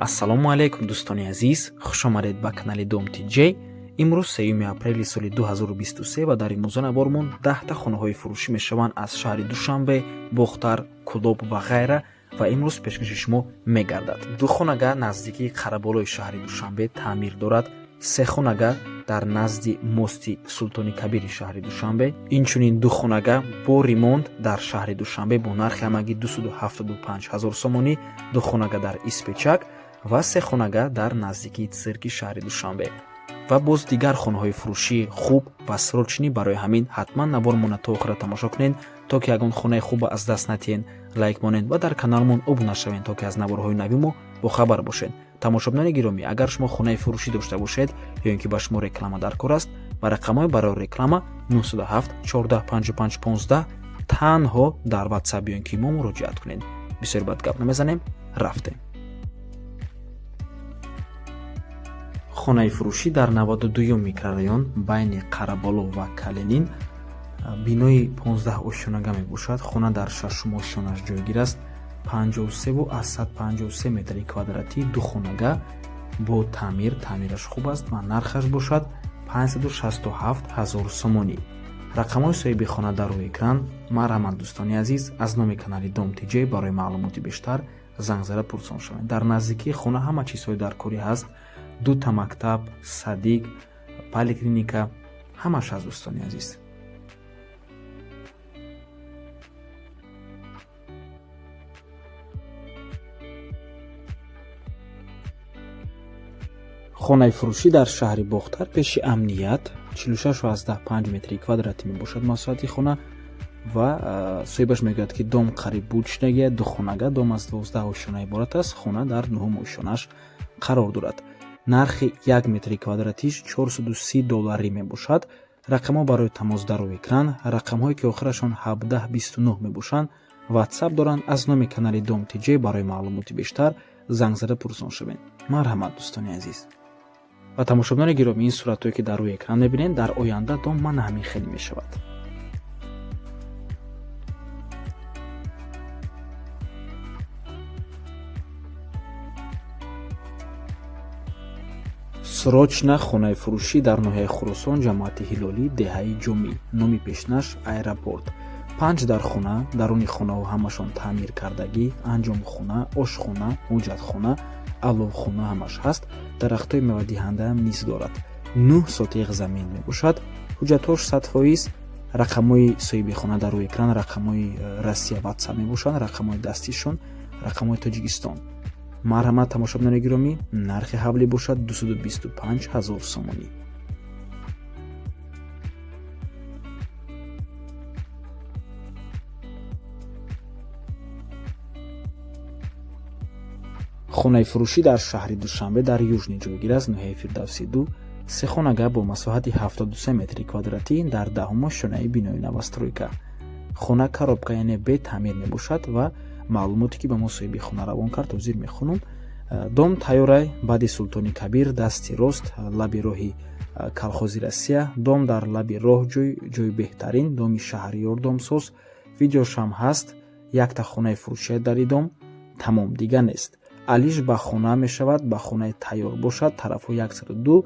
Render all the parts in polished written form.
Ассалому алайкум, дӯстони азиз, хушомадед ба канали Дом ТJ. Имрӯз 3 апрели соли 2023 ва дар имрӯза навормон 10та хонаҳои фурӯшӣ мешаванд аз шаҳри Душанбе, Бохтар, Кӯлоб ва ғайра ва имрӯз пешкаши шумо мегардад. Ду хонага наздикии Қараболои шаҳри Душанбе таъмир дорад, се хонага дар назди мости Султони Кабири шаҳри Душанбе, инчунин ду хонага бо ремонт дар шаҳри Душанбе бо нархи ҳамагӣ 275 ҳазор сомонӣ, ду хонага дар Испечак ва се хонага дар наздикии цирки шаҳри Душанбе ва боз дигар хонаҳои фурӯшии хуб ва срочный. Барои ҳамин ҳатман навормона то охира тамошо кунед, то ки ягон хонаи хуба аз даст натиҳен. Лайк монед ва дар каналмон обуна шавед, то ки аз наворҳои нави мо бохабар бошед. Тамошобинони гиромӣ, агар шумо хонаи фурӯшӣ дошта бошед ё ин ки ба шумо реклама дар кор аст, ба рақамҳои барои реклама 907 14 55 15 танҳо дар Ватсап ё ин ки мо муроҷиат кунед. Бисёр бад гап намезанем, рафтем. Хонаи фурӯшӣ дар 92-юм микрорайон, байни Қараболо ва Калинин, бинои 15 ошёнага мебошад. Хона дар шашум ошёнаш ҷойгир аст. 53,53 метри квадратӣ, ду хонага бо таъмир, таъмираш хуб аст ва нархаш бошад 567 ҳазор сомонӣ. Рақамҳои соҳиби хона дар рӯи экран. Марҳамат, дӯстони азиз, аз номи канали Дом ТJ барои маълумоти бештар занг зада пурсон шавед. Дар наздикии хона ҳама чизҳои даркорӣ ҳаст: дута мактаб, садик, поликлиника, ҳамаш ҳаст, дӯстони азиз. Хонаи фурӯшӣ дар шаҳри Бохтар, пеши Амният, 46,5 метри квадратӣ мебошад масоҳати хона ва соҳибаш мегӯяд, ки дом қариб буд шудагия. Ду хонага, дом аз 12 ошёна иборат аст, хона дар нуҳум ошёнаш қарор дорад. Нархи як метри квадратиш 430 долларӣ мебошад. Рақамҳо барои тамос дар рӯи экран. Рақамҳое ки охирашон 1729 мебошанд, Ватсап доранд. Аз номи канали Дом ТJ барои маълумоти бештар занг зада пурсон шавед. Марҳамат, дӯстони азиз. Ва тамошобинони гиромӣ, ин суратҳое ки дар рӯи экран мебинед, дар оянда дом мана ҳамин хеле мешавад. Срочно хонаи фурӯшӣ дар ноҳияи Хуросон, ҷамоати Ҳилолӣ, деҳаи Ҷомӣ, номи пешнаш Аэропорт. Панҷ дар хона, даруни хонаҳо ҳамашон таъмир кардагӣ, анҷомхона, ошхона, ҳуҷҷатхона, аловхона ҳамаш ҳаст. Дарахтҳои мевадиҳандаам низ дорад. 9 сотиқ замин мебошад. Ҳуҷҷатҳош 100%. Рақамҳои соҳиби хона дар рӯи экран, рақамҳои Россия Ватсап мебошанд, рақамҳои дастишон, рақамҳои Тоҷикистон. Марҳамат, тамошобинони гиромӣ, нархи ҳавлӣ бошад 225 ҳазор сомонӣ. Хонаи фурӯшӣ дар шаҳри Душанбе, дар Южный ҷойгир аст, ноҳияи Фирдавси 2, се хонага бо масоҳати 73 метри квадратӣ дар даҳум ошёнаи бинои новостройка. Хона коробка, яъне бетаъмир мебошад ва маълумоте ки ба мо соҳиби хона равон кард, ҳозир мехонам. Дом тайёрай, баъди Султони Кабир, дасти рост, лаби роҳи Колхози Россия. Дом дар лаби роҳ, ҷои беҳтарин, доми Шаҳриёр домсоз, видеошам ҳаст. Якта хонаи фурӯшия дар и дом, тамом, дига нест. Алиш ба хона мешавад, ба хонаи тайёр бошад, тарафҳо 102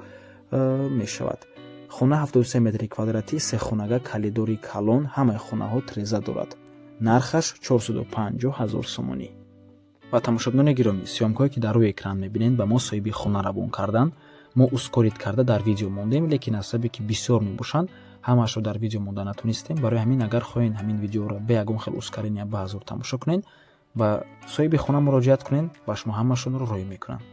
мешавад. Хона 73 метри квадратӣ, се хонага, калидори калон, ҳамаи хонаҳо треза дорад. Нархаш 450 ҳазор сомонӣ. Ва тамошобинони гиромӣ, съёмкое ки дар рӯи экран мебинед, ба мо соҳиби хона равон карданд. Мо ускорить карда дар видео мондем, лекин аз сабабе ки бисёр мебошанд, ҳамаашро дар видео монда натонистем. Барои ҳамин, агар хоҳед ҳамин видеоро бе ягон хел ускорения ба ҳазур тамошо кунед, ба соҳиби хона муроҷиат кунед, ба шумо ҳамашонро роҳӣ мекунанд.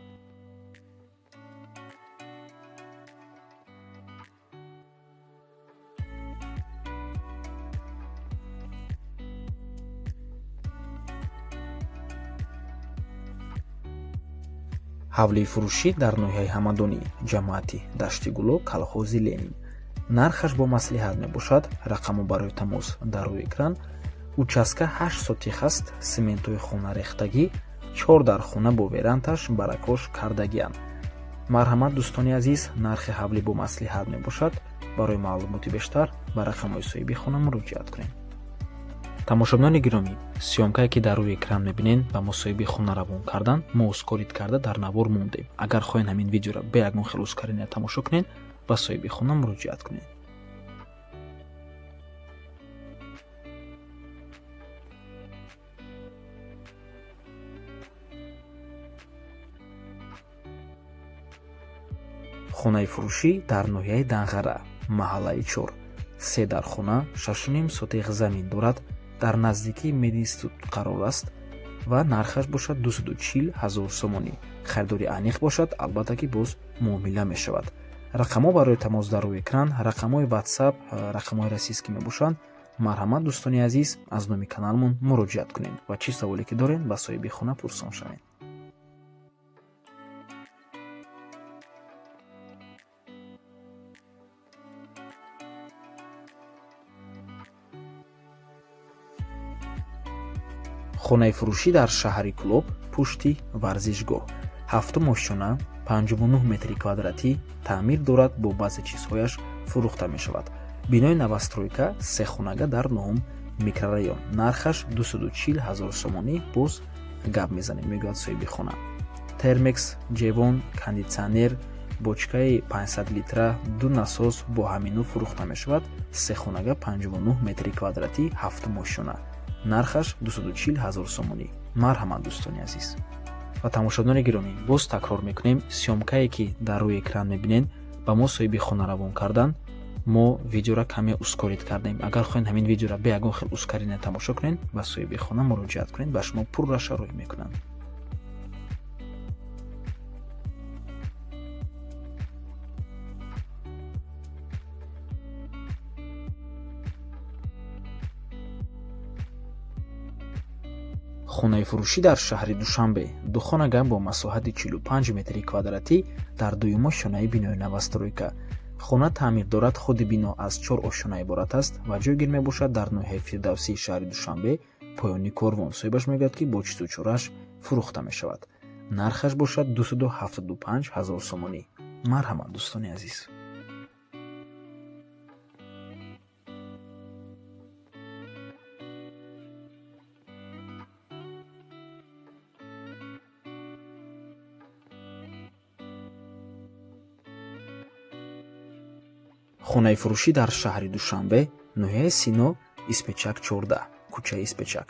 Ҳавлии фурӯшӣ дар ноҳияи Ҳамадонӣ, ҷамоати Дашти Гуло, колхози Ленин. Нархаш бо маслиҳат мебошад. Рақамҳо барои тамос дар рӯи экран. Участка 8 сотих аст, сементҳои хона рехтагӣ, чор дар хона бо верандаш баракош кардагианд. Марҳамат, дӯстони азиз, нархи ҳавлӣ бо маслиҳат мебошад. Барои маълумоти бештар ба рақамҳои соҳиби хона муроҷиат кунед. Тамошобинони гиромӣ, съёмка е ки дар рӯи экран мебинед, ба мо соҳиби хона равон кардан, мо ускорить карда дар навор мондем. Агар хоҳед, ҳамин видеоро бе ягон хел ускорения тамошо кунед, ба соҳиби хона муроҷиат кунед. Хонаи фурӯшӣ дар ноҳияи Данғара, маҳаллаи чор, се дар хона, 6,5 сотих замин дорад, дар наздикии мединститут қарор аст ва нархаш бошад 240 ҳазор сомонӣ. Харидори аниқ бошад, албатта ки боз муомила мешавад. Рақамҳо барои тамос дар рӯи экран, рақамҳои Ватсап, рақамҳои российский мебошанд. Марҳамат, дӯстони азиз, аз номи каналмон муроҷиат кунед ва чӣ саволе ки доред, ба соҳиби хона пурсон шавед. Хонаи фурӯшӣ дар шаҳри Кӯлоб, пушти варзишгоҳ, ҳафтум ошёна, 59 метри квадратӣ, таъмир дорад, бо баъзе чизҳояш фурӯхта мешавад. Бинои новостройка, сехонага дар нуҳум микрорайон, нархаш 240 ҳазор сомонӣ, боз гап мезанем, мегӯяд соҳиби хона. Термекс, ҷевон, кондитсионер, бочка и 500 литра, ду насос бо ҳамино фурӯхта мешавад. Сехонага, 59 метри квадратӣ, ҳафтум ошёна, нархаш 240 ҳазор сомонӣ. Марҳамат, дӯстони азиз. Ва тамошобинони гиромӣ, боз такрор мекунем, съёмка е ки дар рӯи экран мебинед, ба мо соҳиби хона равон кардан, мо видеоро каме ускорить кардем. Агар хоҳед, ҳамин видеоро бе ягон хел ускорения тамошо кунед, ба соҳиби хона муроҷиат кунед, ба шумо пурра шароит мекунанд. Хонаи фурӯшӣ дар шаҳри Душанбе, духонага бо масоҳати 45 метри квадратӣ дар дуюм ошёнаи бинои новостройка. Хона таъмир дорад, худи бино аз чор ошёна иборат аст ва ҷойгир мебошад дар ноҳияи Фирдавсии шаҳри Душанбе, поёни корвон. Соҳибаш мегӯяд, ки бо чизу чораш фурӯхта мешавад. Нархаш бошад 275 ҳазор сомонӣ. Марҳамат, дӯстони азиз. Хонаи фурӯшӣ дар шаҳри Душанбе, ноҳияи Сино, Испечак 14, кӯчаи Испечак,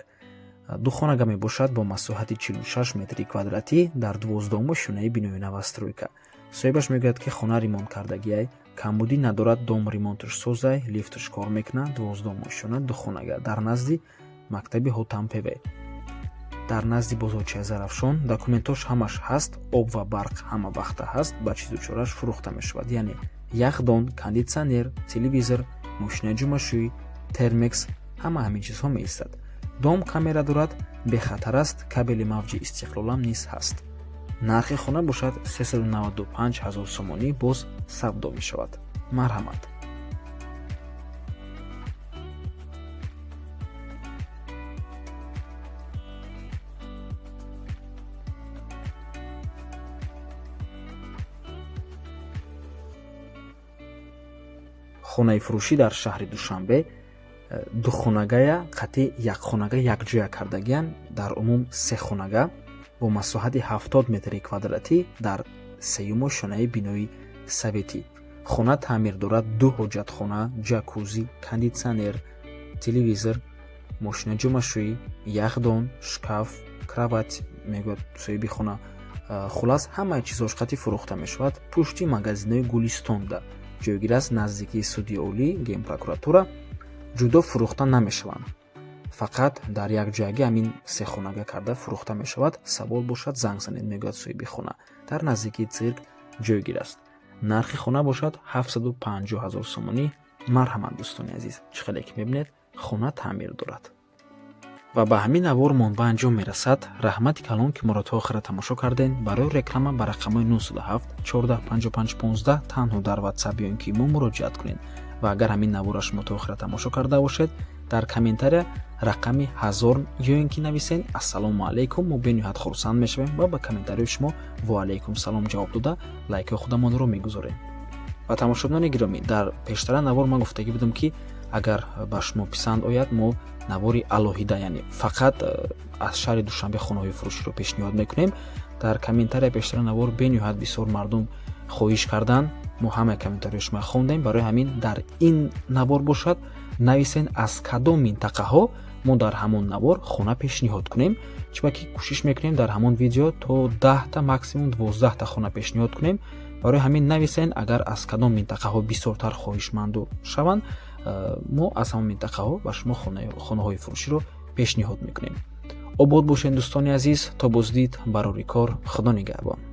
ду хонага мебошад бо масоҳати 46 метри квадратӣ дар 12-уму ошёнаи бинои новостройка. Соҳибаш мегӯяд, ки хона ремонт кардагиай, камбудӣ надорад, дом ремонташ созай, лифташ кор мекунад. 12-уму ошёна, ду хонага дар назди мактаби Ҳотампв, дар назди бозорчаи Зарафшон. Документош ҳамаш ҳаст, об ва барқ ҳама вақта ҳаст. Ба чизу чораш фурӯхта мешавад, яъне яхдон, кондитсионер, телевизор, мошинаи ҷомашӯӣ, термекс, ҳама ҳамин чизҳо меистад. Дом камера дорад, бехатар аст, кабели мавҷи Истиқлолам низ ҳаст. Нархи хона бошад 395 ҳазор сомонӣ, боз савдо мешавад. Марҳамат. Хонаи фурӯшӣ дар шаҳри Душанбе, духонагая қатъи якхонага якҷоя кардагиян, дар умум сехонага бо масоҳати 70 метри квадратӣ дар сеюму ошёнаи бинои советӣ. Хона таъмир дорад, ду ҳоҷатхона, ҷакузи, кондитсионер, телевизор, мошина ҷомашӯӣ, яхдон, шкаф, кровать, мегӯяд соҳиби хона. Хулас, ҳамаи чизҳош қатъи фурӯхта мешавад. Пушти магазинои Гулистонда ҷойгир аст, наздикии суди олӣ, генпрокуратура. Ҷудо фурӯхта намешаванд, фақат дар як ҷойгӣ ҳамин сехонага карда фурӯхта мешавад. Савол бошад, занг занед, мегӯяд соҳиби хона. Дар наздикии цирк ҷойгир аст. Нархи хона бошад 750 ҳазор сомонӣ. Марҳамат, дӯстони азиз. Чӣ хеле ки мебинед, хона таъмир дорад. Ва ба ҳамин навормон ба анҷом мерасад. Раҳмати калон, ки моро то охира тамошо кардем. Барои реклама ба рақамҳои 907 14 55 15 танҳо дар Ватсап ё ин ки мо муроҷиат кунед. Ва агар ҳамин навора шумо то охира тамошо карда бошед, дар комментария рақами 1000 ё ин ки нависед «Ассалому алайкум», мо бениҳоят хурсанд мешавем ва ба комментарияи шумо «Ва алайкум салом» ҷавоб дода, лайкҳои худамонро мегузорем. Ва тамошобинони гиромӣ, дар пештара навор ман гуфтагӣ будам, ки агар ба шумо писанд ояд, мо Навори алоҳида, яъне фақат аз шаҳри Душанбе хонаҳои фурӯширо пешниҳод мекунем. Дар комментария пештара навор бениҳоят бисёр мардум хоҳиш карданд. Мо ҳамаи комментарияи шумо хондем. Барои ҳамин дар ин навор бошад, нависен, аз кадом минтақаҳо мо дар ҳамон навор хона пешниҳод кунем, чунки кӯшиш мекунем дар ҳамон видео то 10-та, максимум 12-та хона пешниҳод кунем. Барои ҳамин нависен, агар аз кадом минтақаҳо бисёртар хоҳишманду шаванд, мо аз ҳамон минтақаҳо ба шумо хонаҳои фурӯширо пешниҳод мекунем. Обод бошед, дӯстони азиз, то боздид. Барори кор, Худо нигаҳбон.